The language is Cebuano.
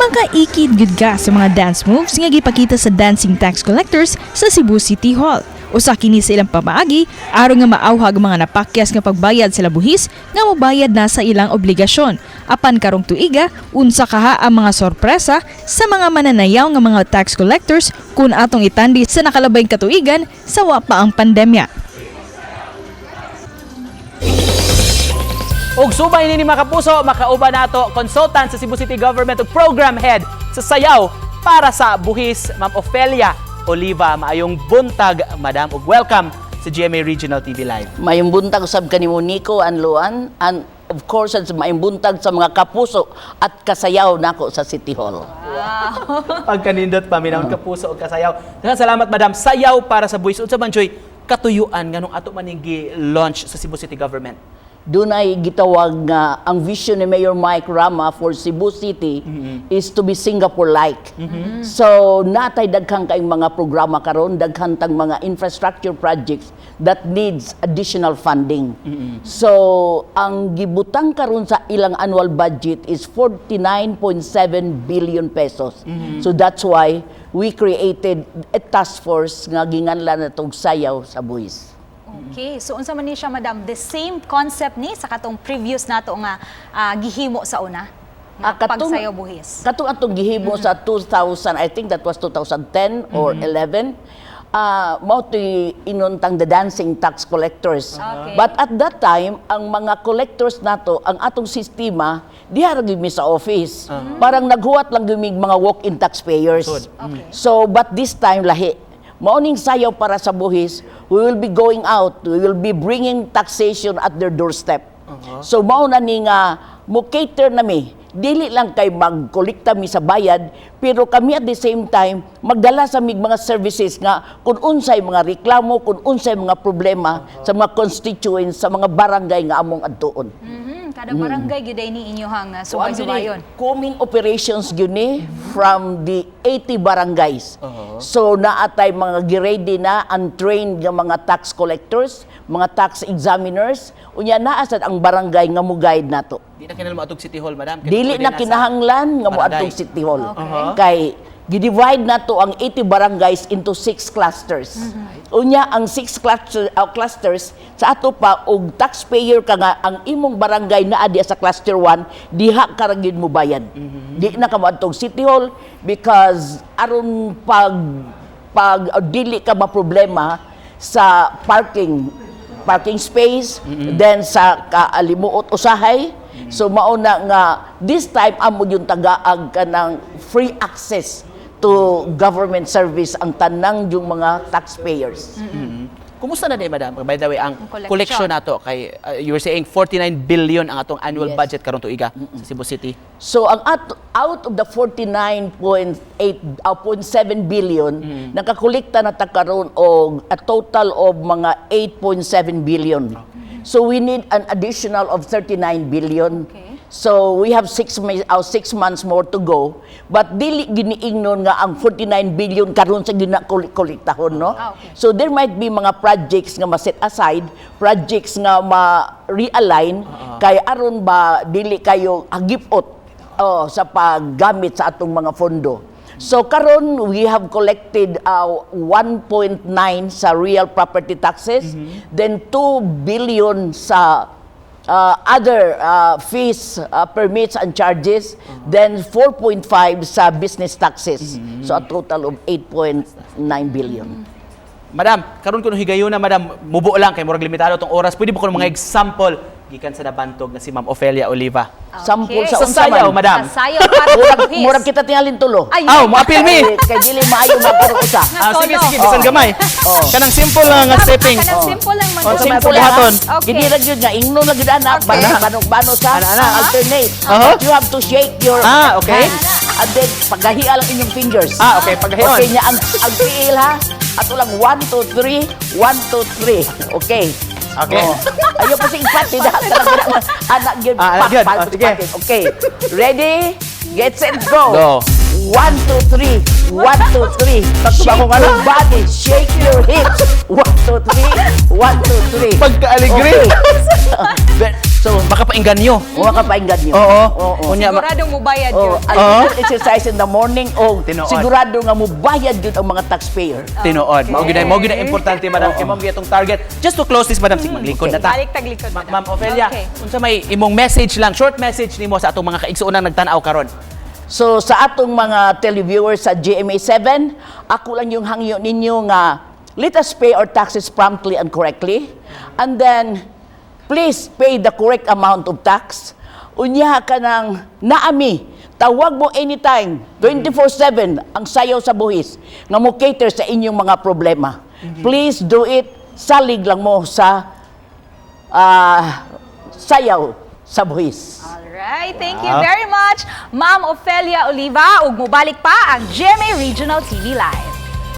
Makaikid gud ka sa mga dance moves nga gipakita sa dancing tax collectors sa Cebu City Hall. Usa kini sa ilang pamaagi aron nga maawhag ang mga napakyas nga pagbayad sila buhis nga mobayad na sa ilang obligasyon. Apan karong tuiga, unsa kaha ang mga sorpresa sa mga mananayaw nga mga tax collectors kung atong itandi sa nakalabay katuigan sa wa pa ang pandemya? Ug subay nini, mga kapuso, makauban nato consultant sa Cebu City Government ug program head sa Sayaw para sa Buhis, Ma'am Ofelia Oliva. Maayong buntag, Madam, ug welcome sa GMA Regional TV Live. Mayong buntag usab kanimo, Nico and Luan, and of course sa mayong buntag sa mga kapuso at kasayaw nako sa City Hall. Pagkanindot pa minahon, kapuso ug kasayaw. Daghang salamat, Madam. Sayaw para sa Buhis. Unsa man joy katuyuan nganong ato maning gi-launch sa Cebu City Government? Dunay gitawag nga ang vision ni Mayor Mike Rama for Cebu City is to be Singapore-like. So natay daghan kayong mga programa karon, daghan tang mga infrastructure projects that needs additional funding. So ang gibutang karon sa ilang annual budget is ₱49.7 billion. So that's why we created a task force nga ginganlan natong Sayaw sa Buhis. Okay, so unsa man ni siya, Madam, the same concept ni sa katong previous nato nga gihimo sa una? Nga pagsayaw buhis. Katong atong gihimo sa 2000, I think that was 2010 or 11, mao to'y inuntang the dancing tax collectors. But at that time, ang mga collectors nato, ang atong sistema, diha ra gyud mi sa office. Parang naghuwat lang gyud mig mga walk-in taxpayers. So, but this time lahi. Mao ning Sayaw para sa Buhis, we will be going out, we will be bringing taxation at their doorstep. So mao na ni nga mo cater na mi. Dili lang kay magkolekta mi sa bayad, pero kami at the same time magdala sa mig mga services nga kung unsay mga reklamo, kung unsay mga problema sa mga constituents sa mga barangay nga among adtuon. Kada barangay gyud ay ni inyohang So, ang subay-subayon. Combing operations gyud ni from the 80 barangays. So naatay mga giready na untrained nga mga tax collectors, mga tax examiners, unya naa sad ang barangay nga mo guide nato. Di na kinahanglan moadtog City Hall, Madam. Kay Dili pwede na sa kinahanglan nga barangay. moadtog City Hall. Kay gidivide nato ang 80 barangays into six clusters. Unya ang six clusters sa ato pa og taxpayer ka nga ang imong barangay naa diha sa cluster 1, diha ka ra gyud mo bayad. Di na ka moadtog City Hall because aron pag pag dili ka maproblema sa parking parking space, then sa kaalimuot usahay. So mao na nga this time amo yung tagaag kanang free access to government service ang tanang yung mga taxpayers. Kumusta na di, Madam? By the way, ang Ang collection. collection nato kay you were saying 49 billion ang atong annual budget karon tuiga sa Cebu City. So ang out of the 49.8 0.7 billion, nakakolekta na ta karon og a total of mga 8.7 billion. So we need an additional of 39 billion. So we have 6 months more to go. But dili giniingnon nga ang 49 billion karon sa ginakolektahon, no? So there might be mga projects nga ma-set aside, projects nga ma-realign kay aron ba dili kayo hagipot, oh, sa paggamit sa atong mga pondo. So karon we have collected 1.9 sa real property taxes, then 2 billion sa other fees, permits and charges, then 4.5 sa business taxes. So a total of 8.9 billion. Madam, karon kuno higayon na, Madam, mubo lang kay murag limitado tong oras. Pwede ba kuno mga example gikan sa nabantog na si Ma'am Ofelia Oliva? Sample sa Sa unsa sayaw, man? Madam. Sa sayaw para sa Murag, buhis. murag kita tingalin tulo. Ay, Aw, moapil mi. Kay dili maayo mapuro usa. Nga Ah, sige, solo. sige, bisan gamay. Kanang simple lang nga stepping. Kanang simple lang man. Oh, gud. simple Simple lang. buhaton. Kini ra gyud nga ingno na gyud ana, bano sa Ana, ana. alternate. But you have to shake your hands. And then pagahia lang inyong fingers. Ah, okay, pagahion. Okay nya ang tiil ha. Ato lang 1 2 3 1 2 3. Okay. Okay. Oh. Ayaw pa sig pati na talaga anak gyud. Ah, anak gyud. Pat, Oh, sige. pat. Okay. Ready? Get set, go. Go. 1 2 3 1 2 3. Sakto ba Shake akong ano? your body, shake your hips. 1 2 3 1 2 3. Pagka-alegre. Okay. So So, Makapainganyo. makapainganyo. Oo. Unya, Siguradong mubayad Oh, yun. a little exercise in the morning o Tinuod. sigurado nga mubayad yun ang mga taxpayer. Tinuod. Mao gyud importante, madam. Kay mao gyud atong target. Just to close this, madam, sige, maglingkod na ta. Balik taglikod, madam. Ma'am Ofelia, unsa may imong message lang, short message nimo sa atong mga kaigsuonan nagtan-aw karon? So sa atong mga televiewers sa GMA7, ako lang yung hangyo ninyo nga let us pay our taxes promptly and correctly. And then please pay the correct amount of tax. Unya ka ng naami, tawag mo anytime, 24/7 ang Sayaw sa Buhis nga mo cater sa inyong mga problema. Please do it, salig lang mo sa Sayaw sa Buhis. Alright, thank you very much, Ma'am Ofelia Oliva. Ug mubalik pa ang GMA Regional TV Live.